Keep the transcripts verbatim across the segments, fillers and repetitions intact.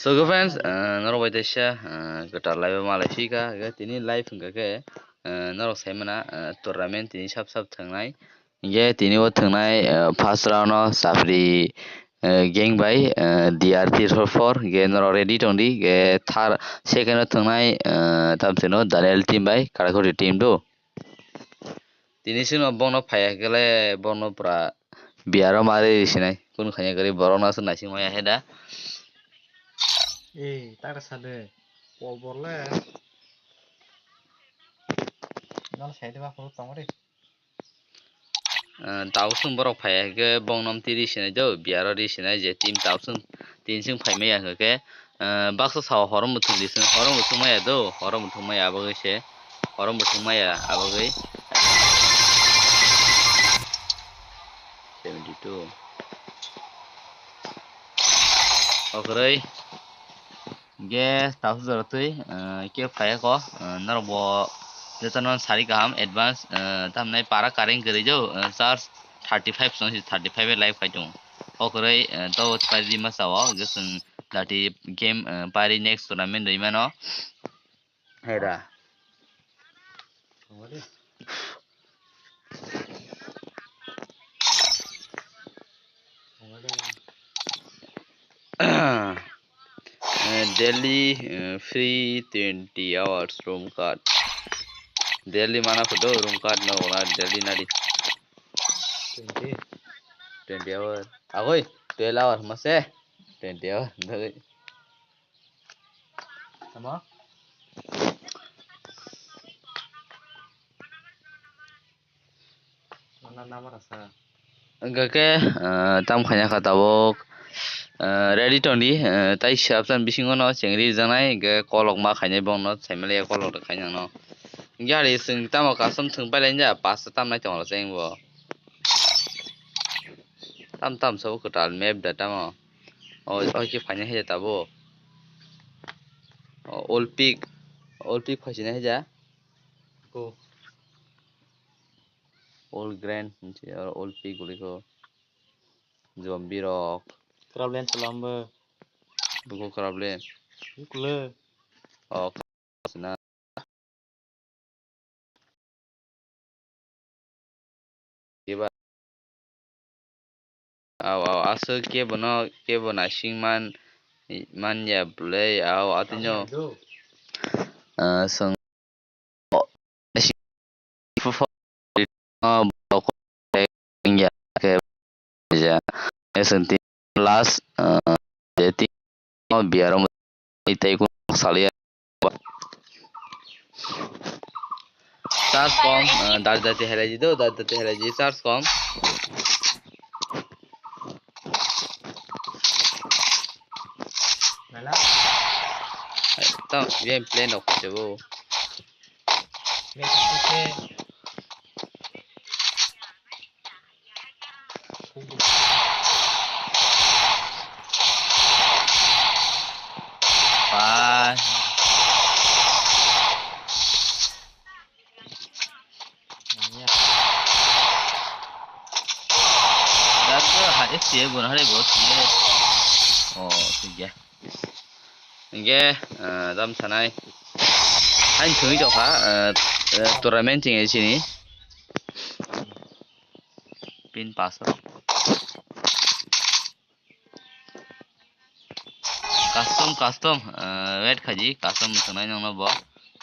So, good friends, uh, norok bai teisa, uh, kwtal live o malai phika, hwnkhe tini live hwnkha khe, uh, norok sai mana, uh, tournament tini sap sap thwngnai. Hwnkhe tini o thwngnai, uh, first round o Chapri, uh, gang bai, uh, D R T four, hwnkhe norok ready tongdi, hwnkhe third, second o thwngnai, uh, tamsino Daniel team bai, Karakhuri team do. Tini sino bono phaiya kele bono pura biyaro mari sinai. Kun khanya gari borok no aswk naising maya he da. Eh, tak sade. Pol borle. Nal side ba phuru tongri. Ah, tausung borok phaiya khe bongnom tiri sinai do, biyaro ri sinai je team tausung tin sing phai maya hwnkhe, ah, baksa sao horom muthung di sing, horom muthung maya do, horom muthung maya abagwi se, horom muthung maya abagwi. Seventy two. Okroi. Ge tausuk jora twi, ah, ke phai ko, ah, norok bo jotono sari kaham advance, ah, tamni para current kwrwi do, ah, charge thirty five song si thirty five live khai tongo. Okroi, ah, to pari ma sao, je chwng dati game, ah, pari next tournament rwi mano. Hera. Eh, daily, eh, free twenty hours room card. Daily mana photo room card no ora daily nadi. Twenty. Twenty hour. Agoi, twelve hour mase. Twenty hour. Dagoi. Tamo? Mana nama rasa? Hwnkhe, ah, tam khanya kha tabuk. Ah, ready tongdi, ah, tai siyapsan bisingo no chengri janai, hwnkhe kolok ma khainai bongno, saimaliya kolok rok khainai no. Hwnkhe ari chwng tamo custom thwng pailai ja, pasta tam nai tongo cheng bo. Tam tam sabo kwtal map da tamo. O, o khe phaina haja tabuk. O, old pick, old pick phaisina haja. Ko. Old grand, hinsi oro old pick guli ko. Zombie rok. Crabland salam bo. Buko crabland. Bukle. O, sina. Iba. Au, au, aswk kebo no, kebo naising man, man ya bwlai, au, atwino. Ah, swng. Last, ah, je team no biyaro tei kun salia. Charge kom, ah, dar dati helai di do, dar dati helai di, charge kom. Tam, game play no khusebu. Bye. Dato ha F C A guna hari bot ye. Oh, thik ya. Hingke, ah, dam sanai. Hain thungwi tongkha, ah, ah, tournament chini. Pin pass rok. Custom, custom, ah, wait khaji, custom thwngnai nongno bo.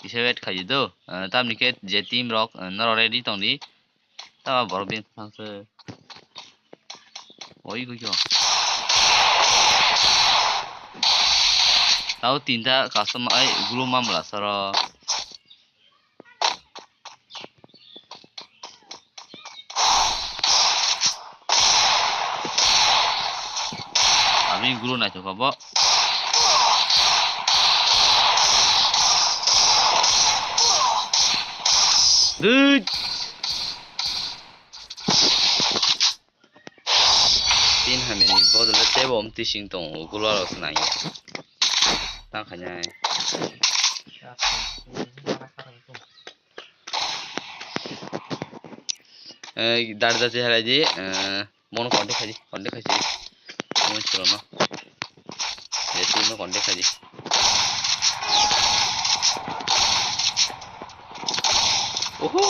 Kisa wait khaji do. Ah, tamni khe je team rok, ah, norok ready tongdi. Tamo borok bini thangse. Oi gui kyo. Tao tinta custom ai gulu mamla soro. Ami gulu nai chokha bo. Dui. Tin hamya ni bodol tei bo omtwi sing tongo, gula rok se nang ya. Tang khainai. Eh, dar dar se halai di, eh, mono konti khaidi, konti khaidi. Mono chwla no. Ye tin no contact khaidi. Oho!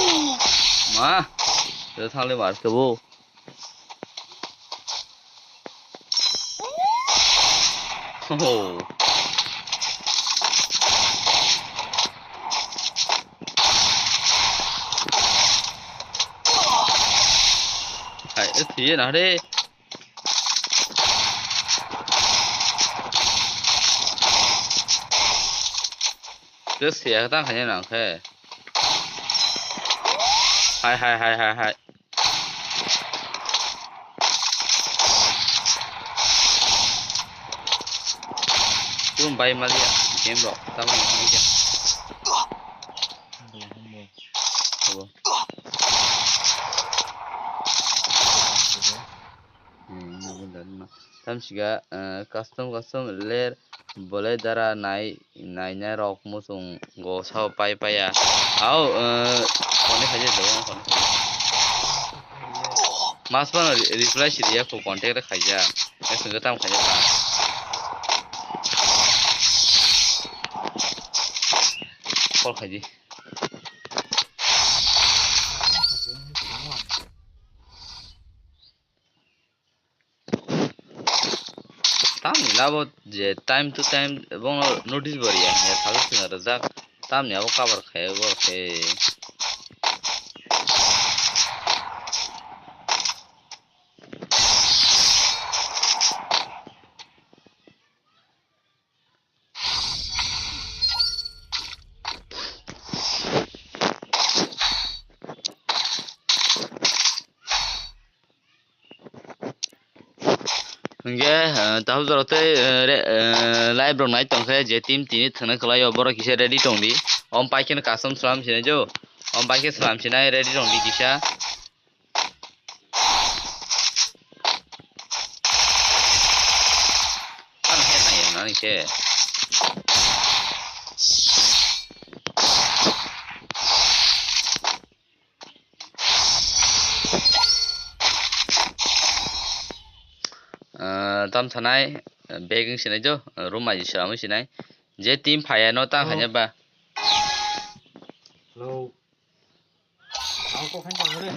Ma! Tei thangli bar kebo. Oh. Hai, eh, thiye na re. Just ya, tang khaina nang khe. Hai, hai, hai, hai, hai. Tum bai mali ya, game rok, tamo ni khaina. Abo. Hmm, nugwi dan ma. Tamsiga, eh, custom, custom ler, bolai dara nai, naina rok muchung go sao pai paiya. Au, eh, phone khaijak do, phone khaijak. Mas phano re-, reply si riya ko contact rok khaijak. Eswngwi tam khaijak ba. Call khaidi. Tamni labo je time to time bono notice bo riya, ya salo sina rajak, tamni abo cover khai bo khe. Hingke, eh, tahop jora tei, eh, re-, eh, live rok nai tongkhe, je team tini thwngna kwlaio, borok kisa ready tongdi. Om paikhe no custom slam sinai jo. Om paikhe slam sinai ready tongdi kisa. Ano head nai ya nani se. Ah, tam sanai, begging sinai jo, room mai sami sinai. Je team phaya no ta Hello. Hanya ba. Hello. Ang ko khan tong re.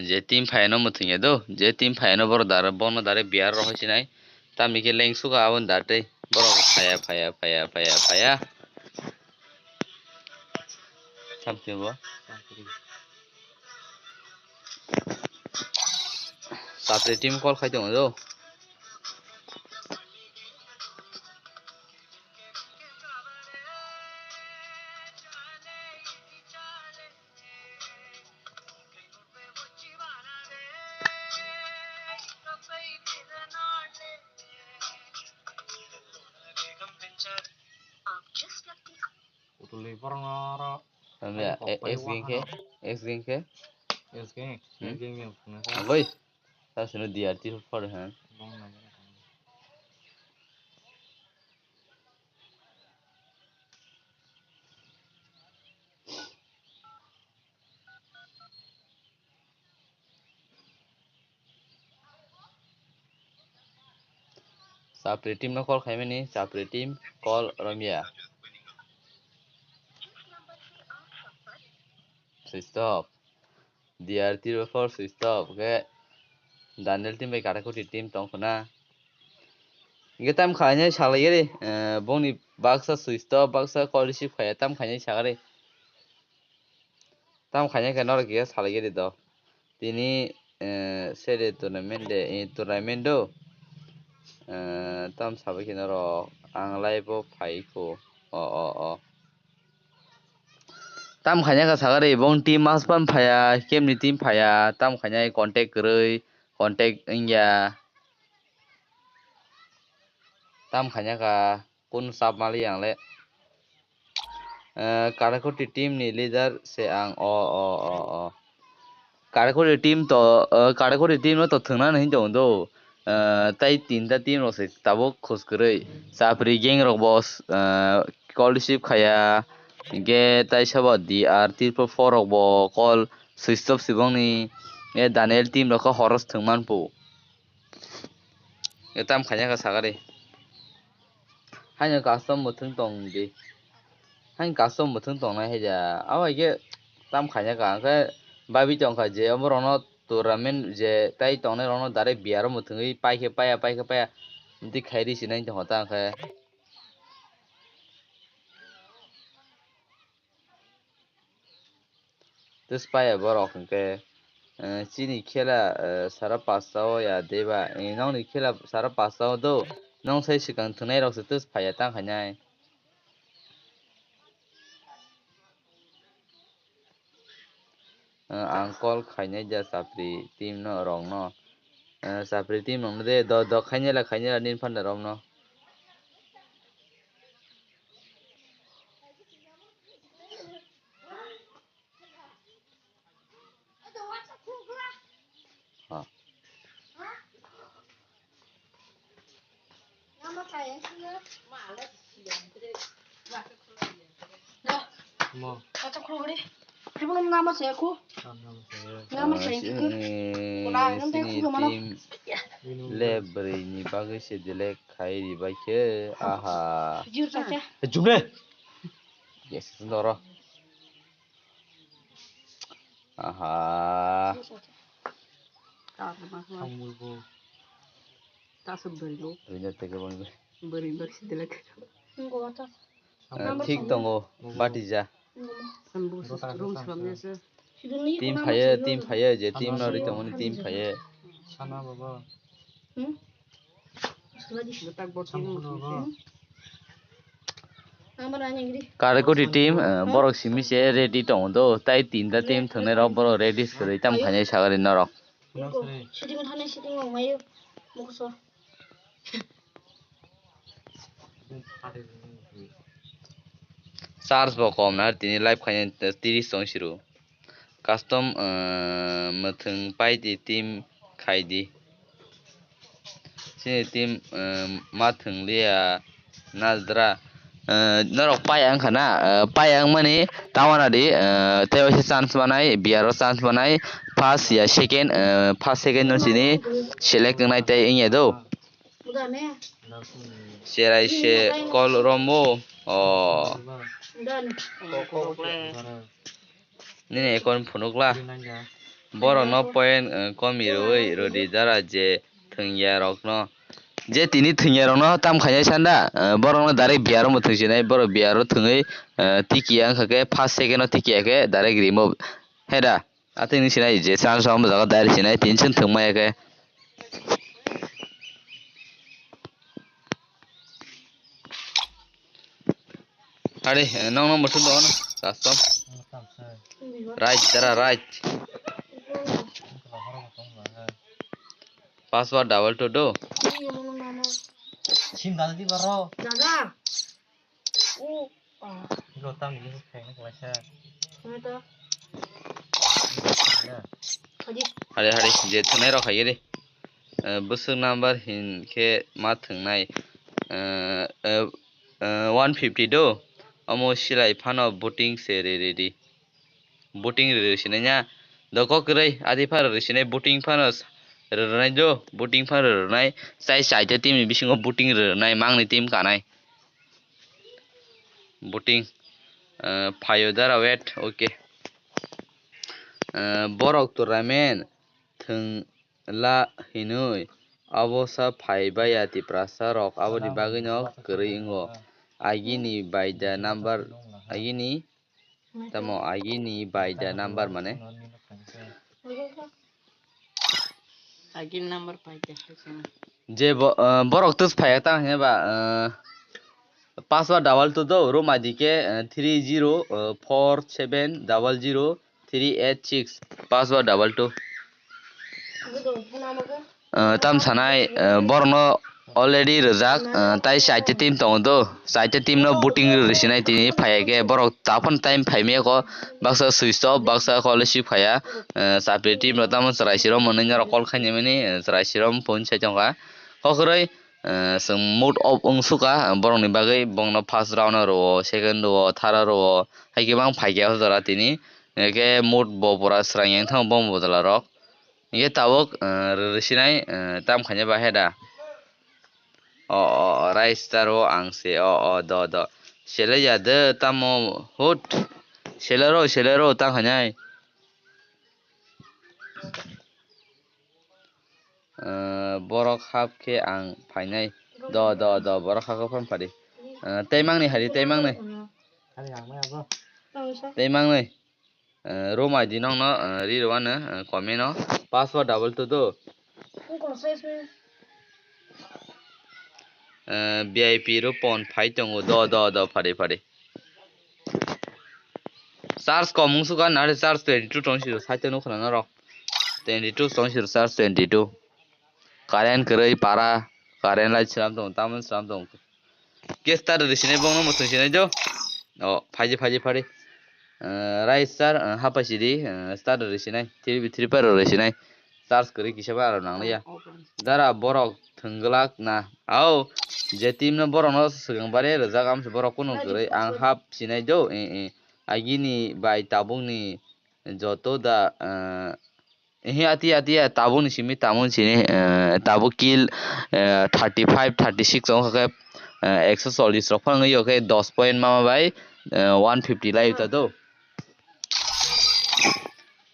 Je team phaya no muthung ya do, je team phaya no boro dare, bono dare biar rohoi sinai. Tamni khe lengsuka aboni date borok phaya, phaya, phaya, phaya, phaya. Samsung bo. Chapri team call khai tongo do. Putuli porong oro. Amya, Ai, e-, kok pai X gang khe, wahano. X gang khe. X gang, Hmm? X gang yang kena sa. Agoi. Ta sino D R T for han. Bong na bong. Chapri team no call khaimani, Chapri team call romya. Switch off. D R T ro for switch off. Ke Daniel team bai Katakuti team tong khuna. Ge tam khainai salai gari, eh, bongni baksa switch off, baksa call receive khaya tam khainai sagari. Tam khainai khe norok kisa salai gari do. Tini, eh, sede tournament de, eh, tournament do. Eh, tam sabai khe norok ang live o phai kho. O, o, o. Tam khainai kha sagari bong team mas pan phaya, kemni team phaya, tam khainai contact kwrwi, contact wngya. Tam khainai kha. Kun sap mali ang le. Eh, Karakhoti team ni leader se ang. O, o, o, o. Karakhoti team to, eh, Karakhoti team no to thwngna hin tong do. Eh, tai tinta team rok se tabuk khus kwrwi. Chapri gang rok bo, eh, call receive khaya. Ge tai sabo D R triple four rok bo call switch off sibong ni. Ge Daniel team rok khe horos thwng man pu. Ge tam khainai kha sagari. Haino custom mwthwng tong di. Haino custom mwthwng tongnai hai da. Abo hai khe tam khaina ka. Hwnkhe babi tongkha je omo rokno tournament je tai tongnai rokno direct biaro mwthwngwi paikhe paya, paikhe paya. Amtwi khairi sinai tongkha ta hwnkhe. Twis paya borok hwnkhe, eh, chini khela, eh, sara pasta o ya deba, eh, nokni khela sara pasta o do, nok sai swkang thwngnai rok se twis paya tang khainai. Eh, ang call khainai ja chapri team no rok no. Eh, chapri team rok no de do do khainai la khainai la nin phanda rok no. Mo. Kata khulugri. Ibu nama saya ku. Nama saya. Nama saya ku. Sini, sini tim lebri ni bagwi se delek khai ri bai khe. Aha. Jur sacha. Jumle. Yes, ndoro. Aha. Samulbo. Taso bwrwi lo. Rina teke bang. Bwrwi bwrwi si delek. Thik tongo, batija. Sambu rum slam ya se. Team phaye, team phaye, je team no ri tongmani team phaye. Sana baba. Karekoti team, eh, borok simi se ready tongo do, tai tinta team thwngnai rok borok ready se kwrwi tam khainai sagari norok. Shooting thani shooting rok mayo mokso. Charge bo kom na tini live khainai tiris tong siru. Custom, eh, mwthwng pai di team khai di. Chini team, eh, ma thwng liya Nazdra. Eh, norok paya wngkha na, eh, paya wngmani tamana di, eh, tei waisa chance manai, biaro chance manai, first ya second, eh, first second no chini select wngnai tei wngya do. Cherai se call romo. Oh. Nini account phunukla. Borokno point, eh, komi rwui rwdi jara je thwngya rokno. Je tini thwngya rokno tam khainai sanda, eh, borokno direct biaro mwthwng sinai, borok biaro thwngwi, eh, tikiya wngkha khe first second o tikiya khe direct remove. Heda. Atwini sinai je chance o jaga direct sinai tension thwngmaya khe. Hari, eh, nong nong muthun dono custom. Right, tara right. Password double two do. Sim dal di baro. Jaga. Lo tam ni khaina khlaisa. Hari hari je thwnai rok hai de. Eh, bwswk number hin khe ma thwngnai. Eh, eh, eh, one fifty do. Omo silai phano booting se re ready. Booting rwrwi sinai nya. Doko kwrwi adi phano rwrwi sinai booting phano rwrwnai do. Booting phano rwrwnai. Chai chaita team ni bisingo booting rwrwnai mangni team kanai. Booting, eh, phaio dara wait, okay. Eh, borok tournament thwngla hinwi abo sa phai baya Tiprasa rok aboni bagwino kwrwi wngo. Agini by the number, agini tamo agini by the number mane. Agini number pai khe hai sini. Je bo, ah, borok tus phaiya tang hwnba, ah, password double two do, room I D khe, ah, three zero, ah, four seven double zero three eight six, password double two. Ah, tam sanai, ah, borokno already rwjak, ah, tai chaita team tongo do, chaita team no booting rwrwi sinai tini phaiya khe borok taphon time phaimaya kho, baksa switch off, baksa kho lei swi phaiya, ah, chapri team rok tamo chwrai sirok mwnwi norok call khainai mani, ah, chwrai sirok phone sai tongkha. Kokroi, ah, chwng mood off wng sukha, ah, borokni bagwi bongno first round o rwo, second rwo, third o rwo, hai khe bang phaikha o jora tini, hwnkhe mood bo pura swrang yang thango bongni bwdwlarok. Hwnkhe tabuk, ah, rwrwi sinai, ah, tam khainai bahai da. O, o, o, Rai Star o ang se, o, o, do, do. Sele ya de, tamo, hut. Sele ro, sele ro, ta khanai. Eh, borok hap khe ang phainai. Do, do, do, borok hap khe phan phadi. Eh, tei mangni hari, tei mangni. Tei mangni. Eh, room I D nokno, eh, ri rwano, eh, comment o. Password double two do. Eh, V I P ro pon phai tongo. Do, do, do, phadi, phadi. Charge kom wngsuka, nare charge twenty two tong siro, site no khna norok. Twenty two tong siro, charge twenty two. Current kwrwi para, current light slam tong, tamon slam tong. Ke start rwsinai bongno mwthwng sinai do. O, phaidi, phaidi, phadi. Eh, Rai Star, eh, hapai sidi, eh, start rwsinai, three by three para rwsinai. Charge kwrwi kisa bai aro nangliya. Dara borok thwngwlak na. Au, je team no borok no swkang bare rwjak, amse borok kunu kwrwi ang hap sinai do. Eh, eh. Agini bai tabukni joto da, eh, ehe, atiya, atiya, tabukni simi, tabukni sini, eh, tabuk kill, eh, thirty five, thirty six wngkha khe, eh, ekso chollish rok phano wngwi khe dos point mama bai, eh, one fifty lai ta do.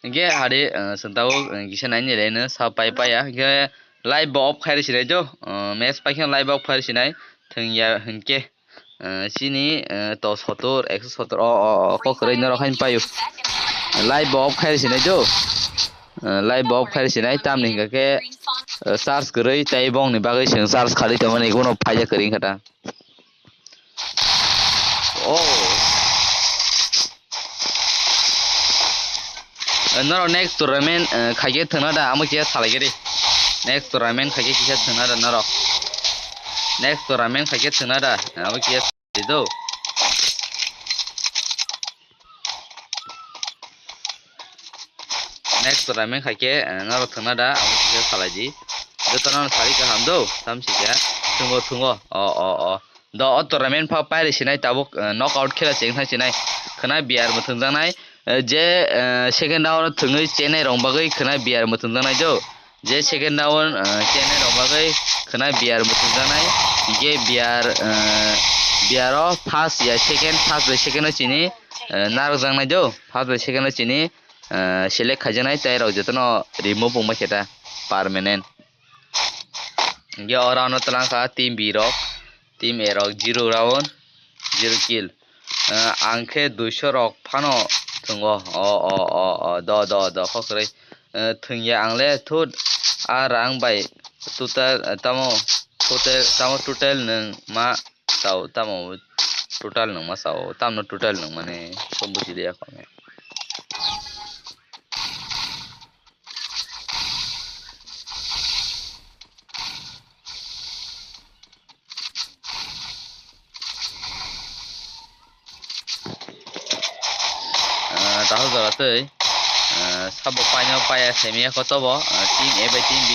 Hingke hari, eh, chwng tabuk, eh, kisa naini reno sa pai paya. Hingke live bo off khai rwsinai do. Eh, match pai kheno live bo off khai rwsinai. Thwngya hingke, eh, chini, eh, to sotor, ekso sotor, o, o, o, kok kwrwi norok haino paio. Live bo off khai rwsinai do. Eh, live bo off khai rwsinai, tamni hingka khe, eh, charge kwrwi tei bongni bagwi chwng charge khali tongmani, kuno phaida kwrwi wngkha ta. Oh. Eh, norok next tournament, eh, khaikhe thwngna da, amo kisa salai khe di. Next tournament khaikhe kisa thwngna da norok. Next tournament khaikhe thwngna da, amo kisa salai do. Next tournament khaikhe, eh, norok thwngna da, amo kisa salai di. Jotono sari kaham do, tam sikya. Thwngo, thwngo. O, o, o. Do, o tournament pha pairi sinai tabuk, eh, knockout khela cheng thang sinai. Khwna biar mwthwng janai. Eh, je, eh, second round thwngwi chenai rong bagwi khwna biar mwthwng janai do. Je second round, eh, chenai rong bagwi khwna biar mwthwng janai. Hingke biar, eh, biaro first ya second, first bai second o chini, eh, narwk jangnai do. First bai second o chini, eh, select khaijaknai tei rok jotono remove wngma khe ta permanent. Hingke o round o twlang kha team B rok, team A rok zero round, zero kill. Eh, ang khe duiso rok phano thwngo. O, o, o, o, do, do, do, kok kwrwi. Eh, thwngya ang le thut a rang bai total, eh, tamo total, tamo total nwng ma sao, tamo total nwng ma sao, tamno total nwng mani kok buji de ya kok. Ah, tahok jaga tei, ah, sabo paino paya semiya kotobo, ah, team A bai team B,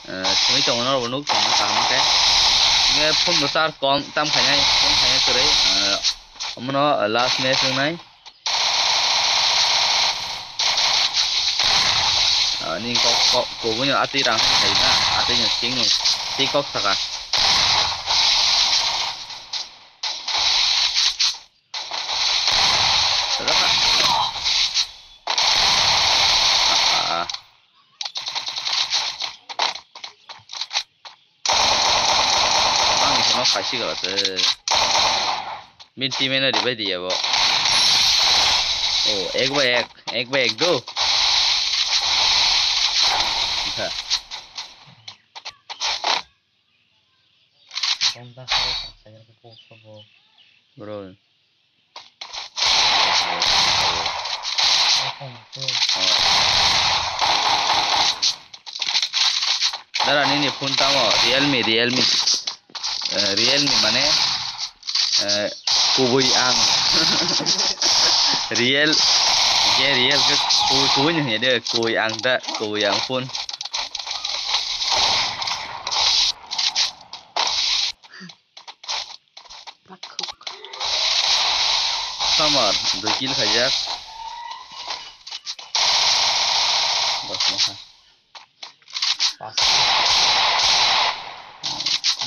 ah, simi tongo norokbo nuk tongma kaham khe. Nge phone bo charge kom tam khainai, kom khainai kwrwi, ah, omono last match wngnai. Ah, ni kok, kok, kubui no atwi rang hai na, atwi no sing no, sing kok saka. Raka. Ah, ah. Ang ni no khaisi gala se. Min team eno revive diya bo. Oh, ek bai ek, ek bai ek do. Bro. Dara nini phone tamo Realme, Realme. Eh, Realme mane, eh, kubui ang. Real, je real ke kubui, kubui ni hanya de, kubui ang da, kubui ang phone. Samar, dui kill khaijak. Bas, bas. Pas.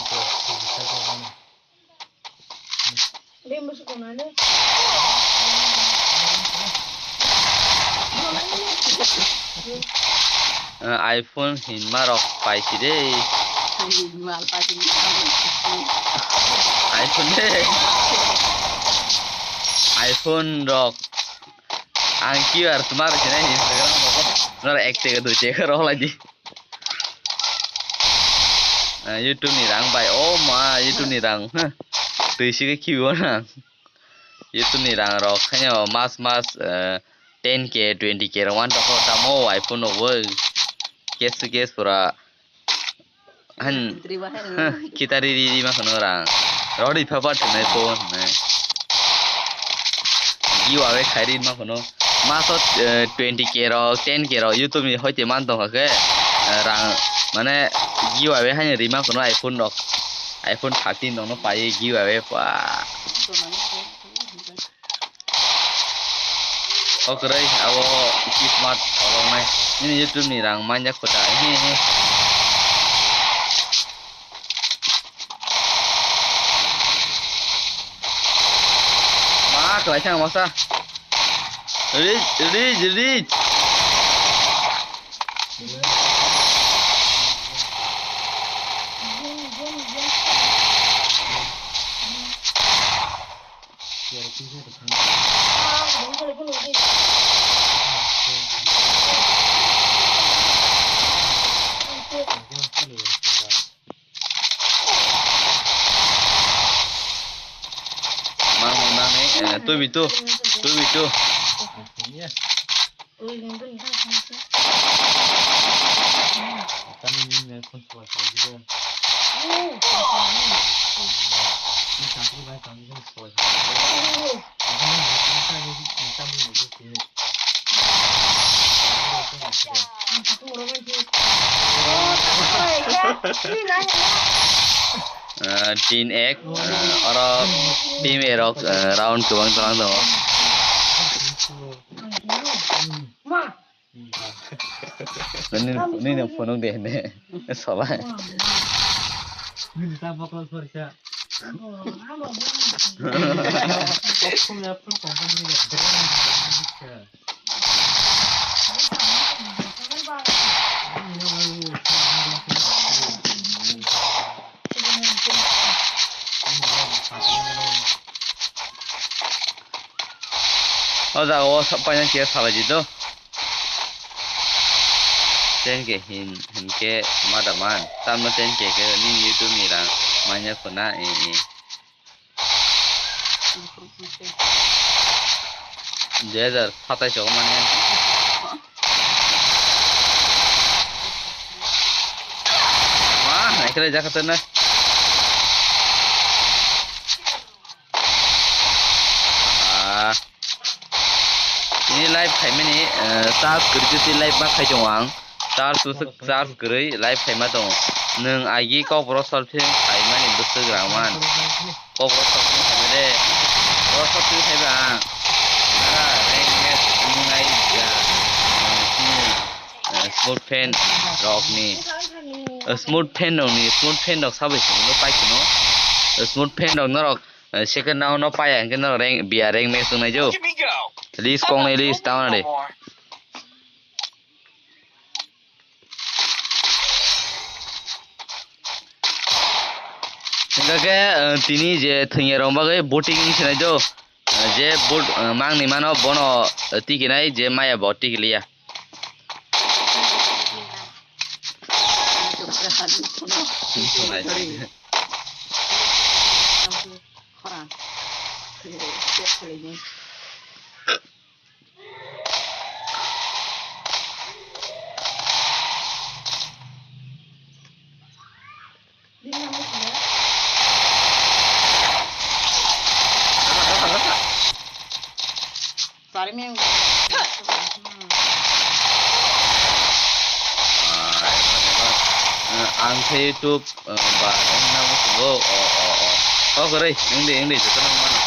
Dos, tiga, Ah, iPhone hinma rok paisi de. Hinma paisi. iPhone de. iPhone rok. Ang Q R smart khe nai Instagram rok. Nor ek teka dui teka rok lai di. Ah, YouTube ni rang bai. Oh ma, YouTube ni rang. Huh. Twi sike khibi o na. YouTube ni rang rok khaino mas mas, eh, ten K, twenty K rok wan tongkho tamo iPhone rok bo. Case to case pura. Han. Kitari ri ri ma khano rang. Rodi pha pa thunai phone ne. Giveaway khairi ma khano. Maso, eh, twenty K rok, ten K rok YouTube ni hoite man tongkha khe, eh, rang mane giveaway haino rima khano iPhone rok. iPhone thirteen rokno paiwi giveaway pa. O kwrwi abo kismat koloknai. Nini YouTube ni rang manya khuda. He he. Ma kwlai sang masa. Rich, rich, rich. Mang mang nang ni, eh, two v two, two v two. Ah, tin ek, ah, oro team A rok, ah, round kwbang twlang tongo. Nini, nini phunuk de ne. Sobai. O jaga o sa-, paina khe salai di do. Ten K hin, hin khe ma da man. Tamno ten K khe nini YouTube ni rang manya khuna, eh, eh. Dui hajar satais o mane. Wah, naikhe lai jakha tena. Ah. Ini live khaimani, eh, charge kwrwi twi live ma khai tongo ang. Charge tusuk charge kwrwi live khaima tongo. Nwng agi kokborok solve khaimani bwswk rang man. Kokborok solve khaima de. Kokborok solve khaiba ang. Nara rank match wngnai ja. Eh, smooth fan rokni. Eh, smooth fan rokni, smooth fan rok sabai sini no pai kuno. Eh, smooth fan rok norok Eh, second round no paya hwnkhe no rank, biya rank match wngnai jo. List kok nai list tamo de. Hingkha khe, eh, tini je thwngya rok bagwi voting wngsinai jo. Eh, je vote, eh, mangni mano bono, eh, tikinai je maya bo tikiliya. Ang khe YouTube, eh, ba wngna muchungo, o, o, o. O kwrwi, wngdi, wngdi, jotono wngmano.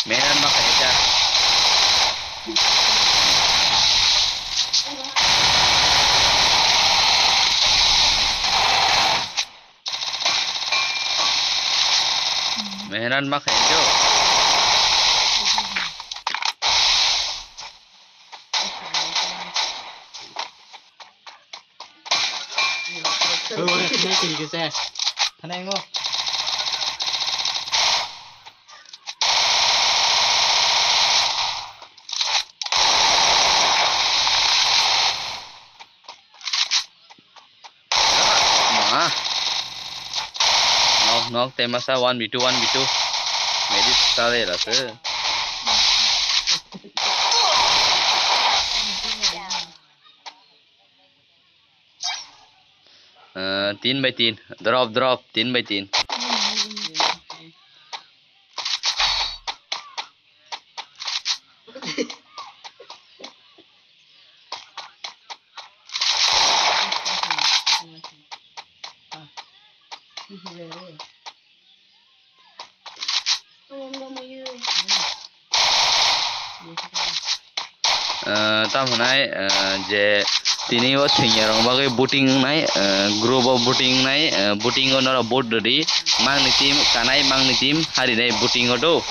Menan ma khaika. Mehnat ma khainai jo. Thanai mo. Ma. Nok, nok, te masa one v two, one v two. Medi sale la se. Eh, tin by tin. Drop, drop, tin by tin. Eh, tamo hwnai, eh, je tini o thwngya rok bagwi booting wngnai, eh, group o booting wngnai, eh, booting o norok vote rwdi, mangni team kanai, mangni team harinai booting o do.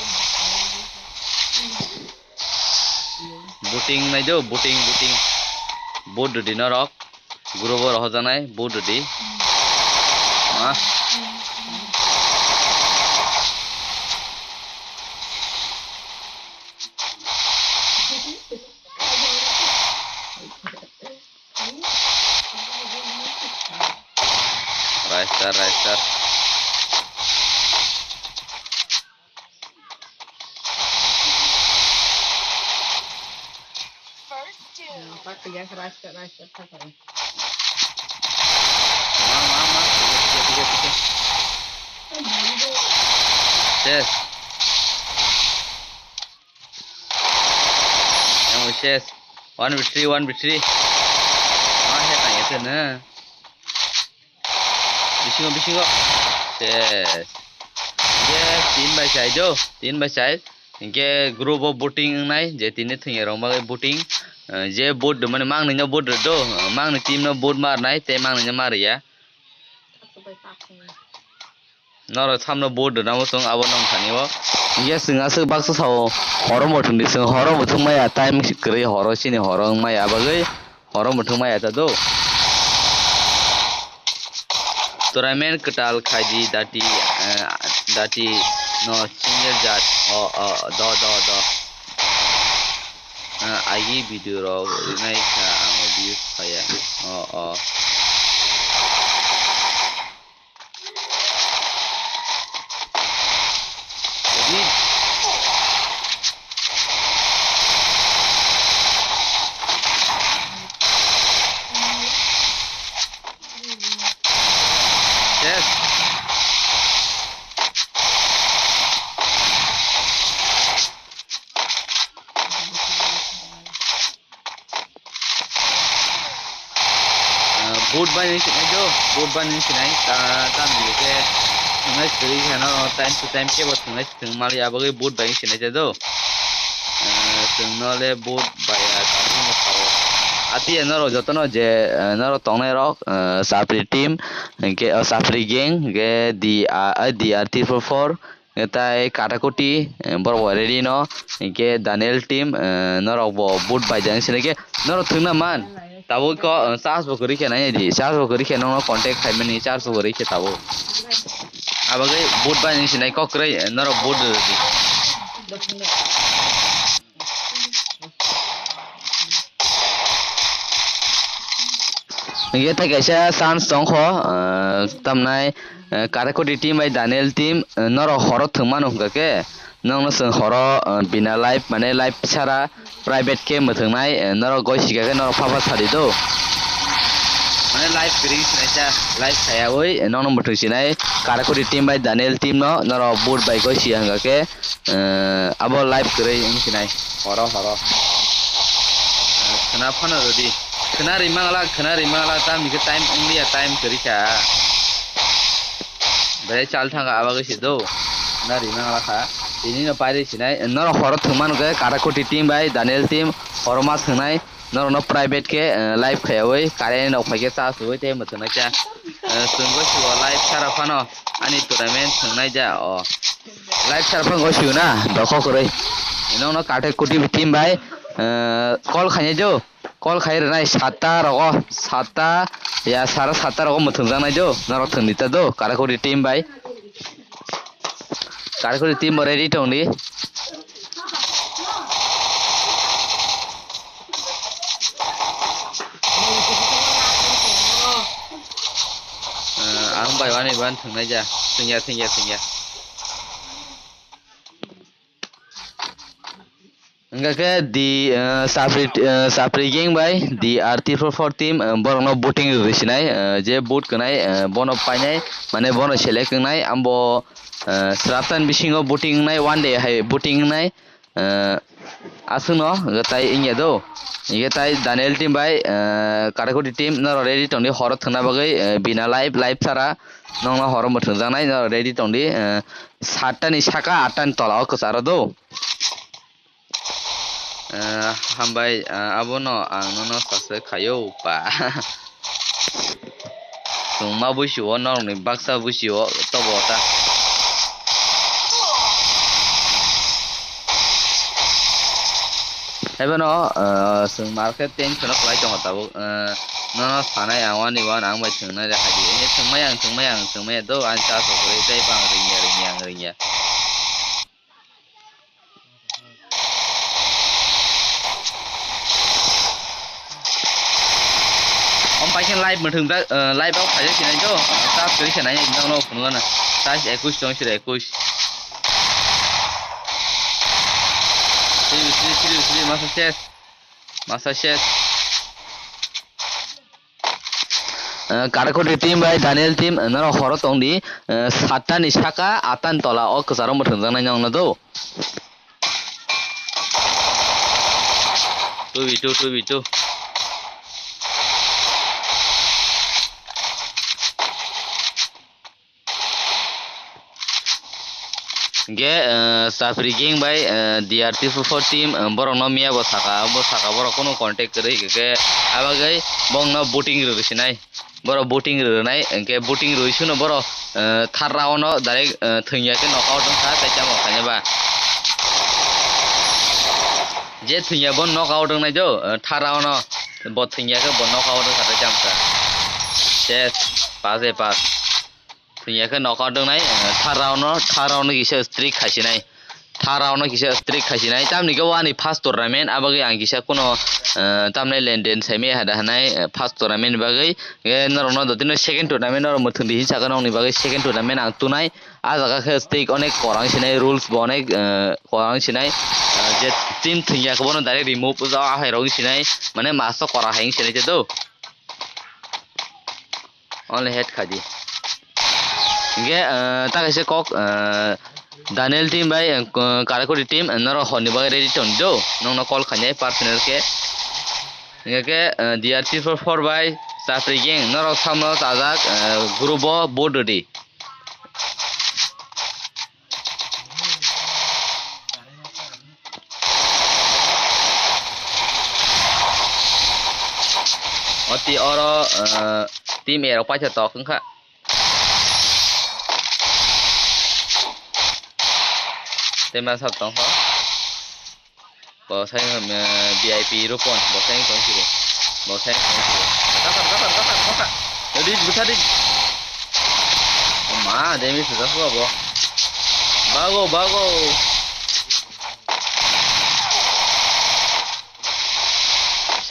Booting nai do, booting, booting. Vote rwdi norok. Group o rohojaknai, vote rwdi. Ah. Rice star, rice star. Yes. Yang ses. One v three, one v three. Ah, he tang ese na. Bisingo, bisingo. Ses. Yes, tin by side o, tin by side. Hinkhe group o booting wngnai, je tini thwngya rok bagwi booting. Eh, je vote mane mangni no vote rwdo, mangni team no vote marnai, tei mangni no mariya. Norok samno vote rwna muchung abo nong thani o. Hinkhe chwng aswk baksa sao horo muthung di, chwng horo muthung maya time kwrwi horo chini horo wng maya bagwi horo muthung maya ta do. Tournament kwtal khaidi dati, eh, dati no single jat o, o, do, do, do. Ah, agi video rok rinai kha ang views phaiya. Oh, oh. Ready? Yes. Ah, boot bai nung sinai do, boot bai nung sinai, ta, ta nung ke thwngnai siri kheno time to time kebo thwngnai thwng mali abagwi boot bai sinai do. Ah, thwng no le boot bai ya ta nung sao. Ati ya norok jotono je, ah, norok tongnai rok, ah, Sapri team, hingke, ah, Sapri gang, hingke D R, ah, D R three four four, Tei Katakoti, eh, borok bo ready no, hinkhe Daniel team, eh, norok bo boot bai jani sinai khe norok thwngna man. Tabuk khe, eh, charge bo kwrwi khe nai di, charge bo kwrwi khe nokno contact khaimani, charge bo kwrwi khe tabuk. Abagwi boot bai ni sinai kok kwrwi, eh, norok boot rwdi. Hinkhe tei kaisa chance tongkho, ah, tamnai, ah, Karakoti team bai Daniel team, ah, norok horo thwngmano hwnkha khe, nokno chwng horo, ah, bina live, mane live sara private khe mwthwngnai, ah, norok goi sika khe norok phapha sadi do. Mane live kwrwi sinaisa, live sayawi, nokno mwthwng sinai, Karakoti team bai Daniel team no norok boot bai goi sia hwnkha khe, Eh, abo live kwrwi wng sinai, horo horo. Eh, khwna phano rwdi. Khwna rimangla, khwna rimangla, tamni khe time ongliya, time kwrwi kha. Belai chal thangkha, abagwi se do. Khwna rimangla kha. Tini no pairwi sinai. Norok horo thwngmano khe Karakoti team bai Daniel team horo ma thwngnai. Norokno private khe, eh, live khaiwi, current rok phaikhe charge rwwi tei mwthangnaikha. Eh, chwng goi sio live sara phano ani tournament thwngnai ja o. Live sara phano goi sio na, dokhok kwrwi. Nokno Katakoti team bai, eh, call khainai jo. call khai rwnai satta rogo, satta ya sara satta rogo mwthwng jaknai do, norok thwngdi ta do, Karakhuri team bai. Karakhuri team bo ready tongdi. Eh, ang bai wani ban thwngnai ja, thwngya, thwngya, thwngya. Hingkha khe di, eh, Chapri, eh, Chapri gang bai di R three four four team, eh, borokno booting rwrwi sinai, eh, je boot kwnai, eh, bono painai, mane bono select wngnai, ambo, eh, sraptan bisingo booting wngnai, one day hai booting wngnai, eh, aswkno hwnkhe tai wngya do. Hingkhe tai Daniel team bai, eh, Karakhuri team norok ready tongdi horo thwngna bagwi, eh, bina live, live sara nokno horo mwthwngjaknai norok ready tongdi, eh, satta ni saka atta ni tola o kwcharo do. Eh, hambai, eh, abono ang nono subscribe khaio pa. Chwng ma buisi o norokni baksa buisi o tobo ta. Haiphano, eh, chwng market tension o kwlai tongo tabuk, eh, nono sanai ang wani wan ang bai thwngnai rw khaidi. Eh, thwngmai ang, thwngmai ang, thwngmai do ang cha so kwrwi tei bang ringya, ringya, ang ringya. Om paikhe live mwthwng jak, eh, live o khaijak sinai do, charge kwrwi khe nai nang no phunukgana. Charge ekush tong sira ekush. Siri, siri, siri, siri, masa ses. Masa ses. Eh, Karakhuri team bai Daniel team, eh, norok horo tongdi, eh, satta ni saka atta ni tola o kwcharo mwthwng jaknai nokno do. Two v two, two v two. Hingke, eh, Chapri gang bai, eh, D R three four four team, eh, borokno miya bo saka, bo saka borok kunu contact kwrwi, hingke abagwi bongno booting rwrwi sinai. Borok booting rwnai, hingke booting rwi suno borok, eh, third round o direct, eh, thwngya khe knockout wngkha, tei tamo khainai ba. Je thwngya bo knockout wngnai do, eh, third round o bo thwngya khe bo knockout wngkha, tei tamo kha. Ses, pass e pass. Thwngya khe knockout wngnai, eh, third round no, third round no kisa strict khaisinai. Third round no kisa strict khaisinai. Tamni khe wani first tournament, abagwi ang kisa kuno, eh, tamni lenden saimaya hada hanai, eh, first tournament bagwi. Eh, norokno dotino second tournament norok mwthwng di hinwi sakha nokni bagwi second tournament ang tunai. Ah jaga khe strict onek kwrwng sinai, rules bo onek, eh, kwrwng sinai. Eh, je team thwngya khe bono direct remove o jaga hai rok sinai. Mane match o kwrwng hai sinai je do. Only head khaidi. Hingke, eh, ta kaisa kok, eh, Daniel team bai, eh, Karakhuri team, eh, norok horni bagwi ready tong do. Nokno call khainai personal khe. Hingke, eh, D R three four four bai Chapri gang norok samno chajak, eh, group o vote rwdi. Oti oro, eh, team A rok paisa tok wngkha. Tei masa tongkha. Bo sai, eh, V I P Rupon, bo sai tong siro. Bo sai tong siro. Kasan, kasan, kasan, kasan. Ready, busa ready. Ma, demi sudah sudah bo. Bago, bago.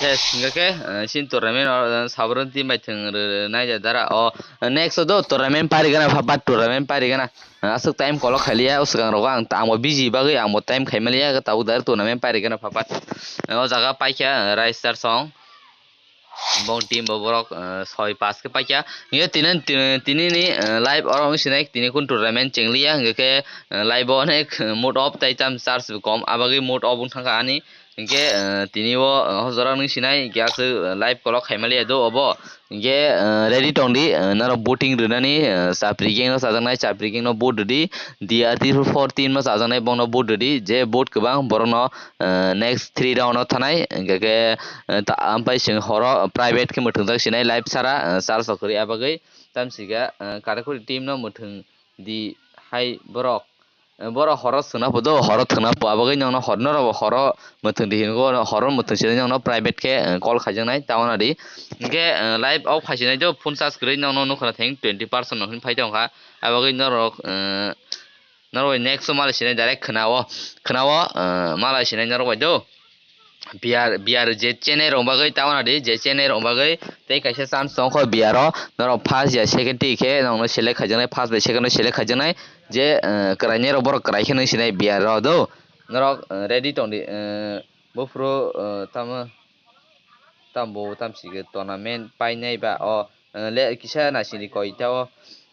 Ses, hingke, eh, sin tournament o, eh, sabron team bai thwng rw-, rw-, naija dara. O, eh, next o do tournament pari gana, phapat tournament pari gana. Eh, aswk time kolok khailiya, o swkang rogo ang, ang bo busy bagwi ang bo time khaimaliya, tabuk direct tournament pari gana, phapat. Eh, o jaga paikha, eh, Rice Star song. Bong team bo borok, eh, soi pass khe paikha. Hingke tini, tini, tini ni, eh, live oro wng sinai, tini kun tournament chengliya, hingke khe, eh, live o onek, eh, mood off tai tam charge bo kom, abagwi mood off wng thangkha ani. Hingke, eh, tini o, eh, hojora wng sinai, hingke aswk, eh, live kolok khaimaliya do obo. Hingke, eh, ready tongdi, eh, norok booting rwnani, eh, Chapri gang no chajaknai, Chapri gang no vote rwdi, D R three four team no chajaknai, bongno vote rwdi, je vote kwbang borokno, eh, next three round o thanai, hingke khe, eh, ta-, ampai chwng horo private khe mwthwngjak sinai live sara, eh, charge rok kwrwi abagwi. Tamsika, eh, Karakhuri team no mwthwng di hai borok. Borok horo thwngna pho do, horo thwngna pho, abagwi nokno hor norok bo horo mwthwng di hinwi, horo mwthwng sini nokno private khe call khaijaknai, ta wana di. Hinkhe live off khaisinai do, phone charge kwrwi nokno nukha theng twenty percent no hin phai tongkha. Abagwi norok norok bai next o malai sinai direct khwnao, khwnao malai sinai norok bai do. Biyar, biyar je chenai rok bagwi ta wana di, je chenai rok bagwi tei kaisa chance tongkho biyaro, norok first ya second twi khe nokno select khaijaknai, first bai second no select khaijaknai, je kwrainai rok borok kwrai khe nung sinai biyaro do. Norok ready tong di, buphuru tamo tambo tamsike tournament painai ba o le kisa naisingni koi ta o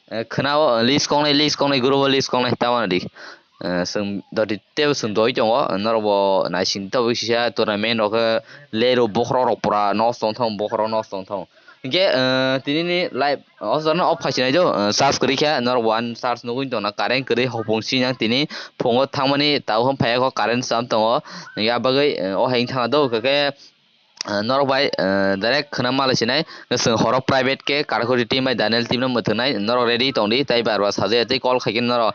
khwnao list koknai, list koknai, group o list koknai ta wana di. Chwng doti teibo chwng doi tongo, norok bo naising tabuk sisa tournament rok khe lero bokhorok rok pura nosto wng thang, bokhorok nosto wng thang. Hinkhe tini ni live o jora no off khaisinai do, charge kwrwi khe norok bo ani charge nugwi tongna, current kwrwi hopung sini ang tini phungo thangmani tabuk phai o current cham tongo, hinkhe abagwi o hai wng thang do, hinkhe norok bai direct khwna malai sinai. Chwng horo private khe Karkhuri team bai Daniel team no mwthwngnai, norok ready tong di, tei bar bar sajaya tei call khai khe norok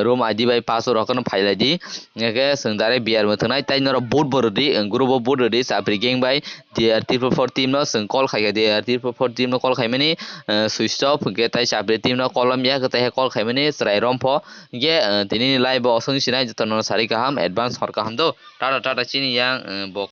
room I D bai password rok no phailai di. Hinkhe chwng direct biyar mwthwngnai, tei norok vote bo rw di, group o vote rw di, Chapri gang bai D R triple four team no chwng call khai khe, D R triple four team no call khaimani switch off, hinkhe tei Chapri team no call lamya, tei call khaimani chwrai rompho. Hinkhe tini ni live o osong sinai jotono sari kaham, advance hor kaham do, tata tata chini yang bo.